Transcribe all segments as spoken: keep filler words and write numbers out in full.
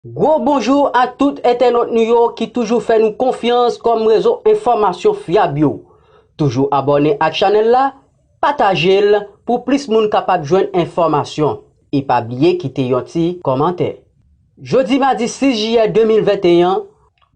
Gwo bonjou a tout entènot nou yo ki toujou fè nou konfyans kòm rezo enfòmasyon fyab yo. Toujou abòne ak chanèl la, pataje l pou plis moun kapab jwenn enfòmasyon. E pa bliye kite yon ti kòmantè. Jodi madi sis jiyè de mil venteyen,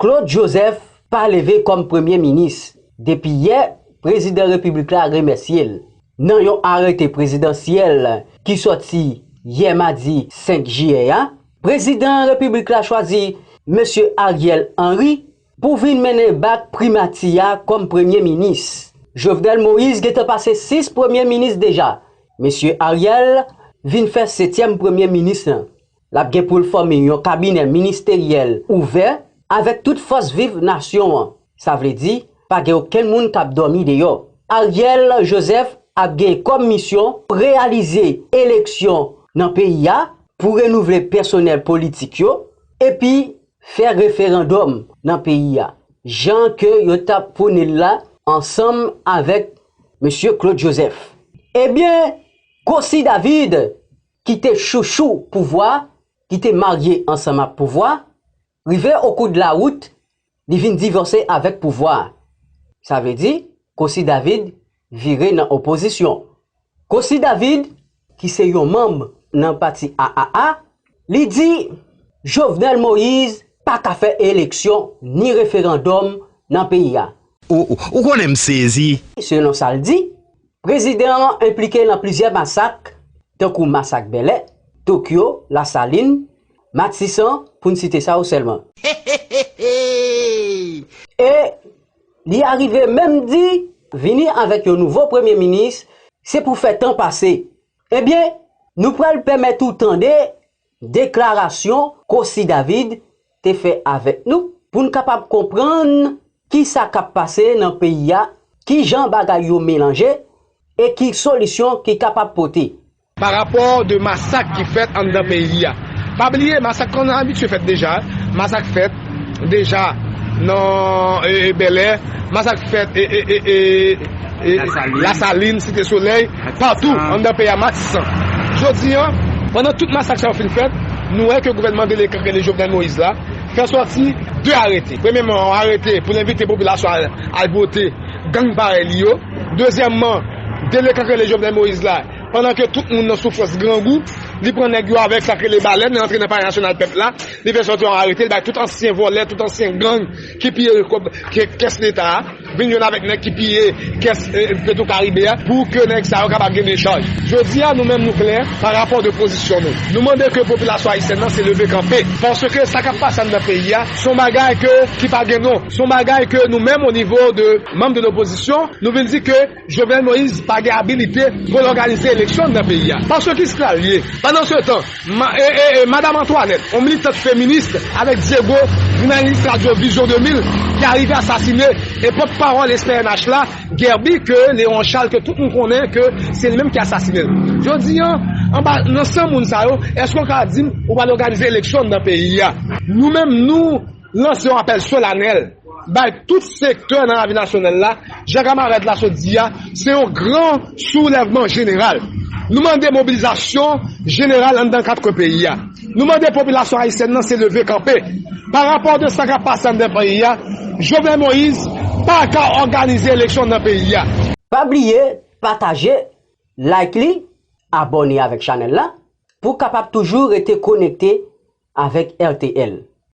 Claude Joseph pa leve kòm premye minis. Depi yè, prezidan repiblik la remèsye l. Nan yon arete prezidansyèl ki sòti yè madi senk jiyè a, prezidan repiblik la chwazi mesye Ariel Henry pou vin mennen bak primati a kòm premye minis. Jovenel Moïse gentan pase sis premye minis deja. Mesye Ariel vin fè setyèm premye minis lan. L ap gen pou l fòme yon kabinè ministeryèl ouvè avèk tout fòs viv nasyon an. Sa vle di, pa gen okenn moun k ap dòmi deyò. Ariel Joseph ap gen kòm misyon reyalize eleksyon nan peyi a pou renouvle pèsonèl politik yo, epi fè referandòm nan peyi a, jan ke yo t ap pwone l la ansanm avèk mesye Claude Joseph. Ebyen, Kosi David, ki te chouchou pouvwa, ki te marye ansanm ak pouvwa, rive okoudlawout, li vin divòse avèk pouvwa. Sa vle di, Kosi David vire nan opozisyon. Kosi David, ki se yon manm nan pati A A A, li di Jovenel Moïse pa ka fè eleksyon ni referandòm nan peyi a. Ou, ou, ou konnen m sezi. Selon sa l di, prezidan an enplike nan plizyè masak, tankou masak Bèlè, Tokyo, Lasalin, Matisan, pou n site sa yo sèlman. E li arive menm di, vini avèk yon nouvo premye minis, se pou fè tan pase. Ebyen, nou pral pèmèt ou tande deklarasyon Kosi David te fè avèk nou pou n kapab konprann ki sa k ap pase nan peyi a, ki jan bagay yo melanje e ki solisyon ki kapab pote. Pa rapò de masak ki fèt anndan peyi a. Pa bliye, masak konn abitye fèt deja. Masak fèt deja nan e, e, Bèlè. Masak fèt e, e, e, e, e, Lasalin, Site Solèy, patou anndan peyi a, Matisan. Jodi a, pandan tout masak sa yo fin fèt, nou wè ke gouvènman delekan k rele Jovenel Moïse la fè sòti de arete. Premyèman, yon arete pou l envite popilasyon al, al vote gang parèy li yo. Dezyèmman, delekan k rele Jovenel Moïse la, pandan ke tout moun nan soufrans grangou, li pran nèg yo avèk sa k rele balèn, li antre nan Palè Nasyonal Pèp la, li fè sòti yon arete, li bay tout ansyen vòlè, tout ansyen gang ki piye kòb, ke, kès Leta a, vin jwenn avèk nèg ki piye kès, eh, Petro Caribe a, pou ke nèg sa yo kapab gen dechaj. Jodi a, nou menm nou klè pa rapò de pozisyon nou. Nou mande ke popilasyon ayisyèn nan se leve kanpe, paske sa k ap pase anndan peyi a, se yon bagay ke, ki pa gen non. Se yon bagay ke nou menm, o nivo de manm de lopozisyon, nou vin di ke Jovenel Moïse pa gen abilite pou l òganize eleksyon nan peyi a. Paske ki sa l ye? Pandan se tan, ma, e, e, e, Madam Antoinette, yon militant feminis, avèk Diego, jounalis radyo Vision de mil, ki arive asasine, e pòtpawòl S P N H la, Guerby, ke Léon Charles, ke tout moun konnen ke se li menm ki asasine l. Jodi a, anba, nan san moun sa yo, èske w ka di m ou pral òganize eleksyon nan peyi a? Nou menm, nou lanse yon apèl solanèl bay tout sektè nan lavi nasyonal la, jan kamarad la sot di a, se yon gran soulèvman jeneral. Nou mande mobilizasyon jeneral anndan kat kwen peyi a. Nou mande popilasyon ayisyèn nan se leve kanpe. Pa rapò de sa k ap pase anndan peyi a, Jovenel Moïse pa ka òganize eleksyon nan peyi a. Pa bliye pataje, like li, abòne avèk chanèl la pou w kapab toujou rete konekte avèk R T L.